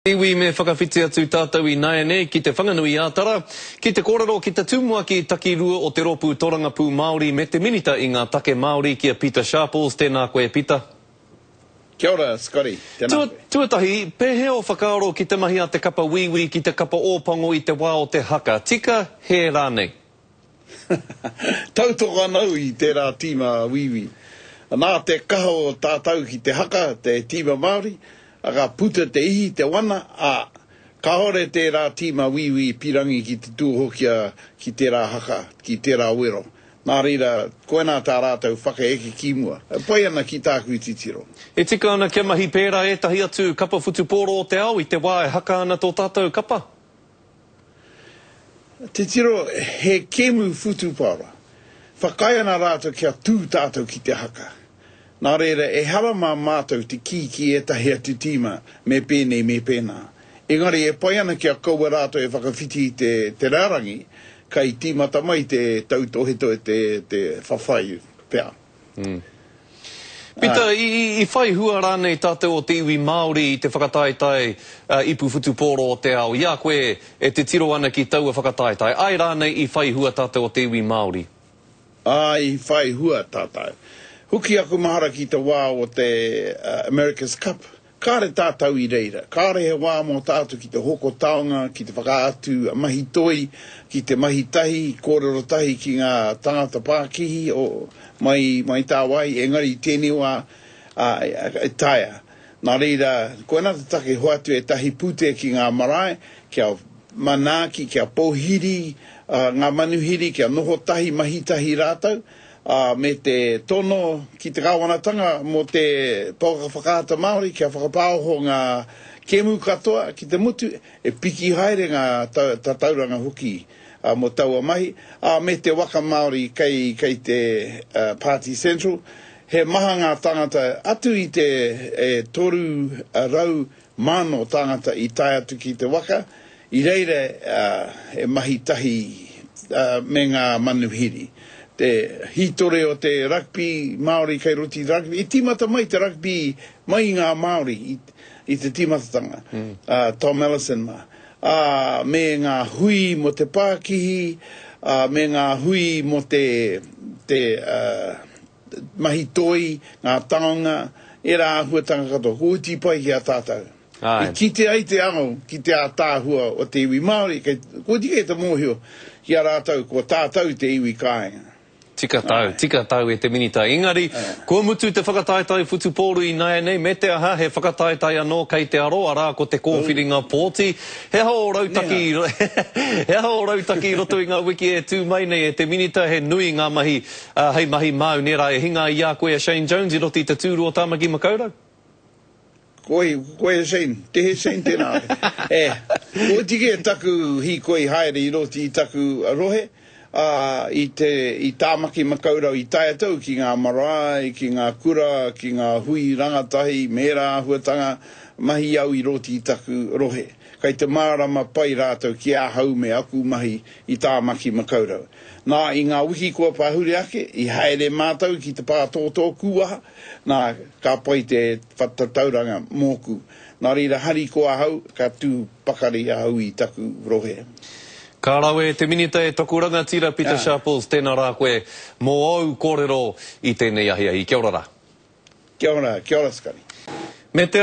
Iwi me whakawhiti atu tātou ināianei ki Te Whanganui-ā-Tara, ki te kōrero ki te Tumuaki Takirua o te Rōpū Torangapū Māori me te Minita i ngā Take Māori ki a Pita Sharples. Tēnā koe Pita. Kia ora Scotty, tēnā koe. Tuatahi, pēhea o whakaaro ki te mahi a te kapa Wīwī ki te kapa Ōpango i te wā o te haka? Tika, hē rānei? Tautoko ana au i tērā tīma Wīwī. Nā te kaha o tātou ki te haka, te tīma Māori, ka puta te ihi, te wana, ā, kāore tērā tīma Wīwī pirangi ki te tūhokia ki tērā haka, ki tērā wero. Nā reira, koinā tā rātou whakaeke ki mua. E pai ana ki tāku titiro. E tika ana kia mahi pērā ētahi atu kapa whutupōro o te ao i te wā e haka ana tō tātou kapa? Titiro, he kēmu whutupaoro. Whakaae ana rātou kia tū tātou ki te haka. Nā reira, ehara mā mātou te kī ki ētahi atu tīma me pēnei me pēnā. Engari e pai ana kia kaua rātou e whakawhiti i te, te rārangi, kai tīmata mai te tautohetohe, te, te whawhai pea. Pita, i, i whai hua rānei tātou o te iwi Māori i te whakataetae ipu whutupōro o te ao? I a koe e titiro ana ki taua whakataetae, āe rānei i whai hua tātou o te iwi Māori? Āe, i whai hua tātou. Hoki aku mahara ki te wā o te America's Cup, Kāre tātou i reira. Kāre he wā mō tātou ki te hoko taonga, ki te whakaatu mahi toi, ki te mahi tahi, kōrero tahi ki ngā tāngata pākihi o mai, mai tāwāhi, engari i tēnei wā, ā, e taea. Nā reira, koinā te take hoatu ētahi pūtea ki ngā marae, kia manaaki, kia pōhiri ngā manuhiri, kia noho tahi, mahi tahi rātou, ā, me te tono ki te kāwanatanga mō te pouaka whakaata Māori kia whakapāoho ngā kēmu katoa ki te motu, e piki haere ngā tatauranga hoki mō taua mahi, ā, me te waka Māori kei, kei te Pāti Central. He maha ngā tāngata atu i te e 300,000 tāngata i tae atu ki te waka, I reira e mahi tahi me ngā manuhiri. Te hītore o te rugby Māori kei roto i te rugby. I tīmata mai te rugby mai i ngā Māori i te tīmatatanga, Tom Ellison mā. Ā, me ngā hui mō te pākihi, ā, me ngā hui mō te, te mahi toi, ngā taonga, ērā āhuatanga katoa. Kua oti pai ki a tātou. I kite ai te ao ki te ātaahua o te iwi Māori, kei, kua tika te mōhio ki a rātou ko tātou te iwi kāinga. Tika tau, tika tau e te Minita. Engari, kua mutu te whakataetae whutupōro ināianei, me te aha, he whakataetae anō kei te aro, arā, ko te kōwhiringa pōti. He aha ō rautaki, he aha ō rautaki i roto i ngā wiki e tū mai nei e te Minita, he nui ngā mahi hei mahi māu, nē rā, e hinga ai i a koe a Shane Jones i roto i te tūru o Tāmaki Makaurau? Koi, koe e Shane, te he Shane tēnā. E, kua oti kē taku hīkoi haere i roto i taku rohe, ā, i te, i Tāmaki Makaurau i tae atu au ki ngā marae, ki ngā kura, ki ngā hui rangatahi me ērā āhuatanga, mahi au i roto i taku rohe. Kei te mārama pai rātou ki ahau me aku mahi i Tāmaki Makaurau. Nā, i ngā wiki kua pahure ake, i haere mātou ki te pātōtō kūaha, Nā, ka pai te tatauranga mōku. Nā reira harikoa ahau, ka tū pakari ahau i taku rohe. Ka rawe te Minita e toku rangatira Pita Sharples, tēnā rā koe mō ōu kōrero i tēnei ahiahi. Kia ora rā. Kia ora, kia ora Scotty. Me te aha.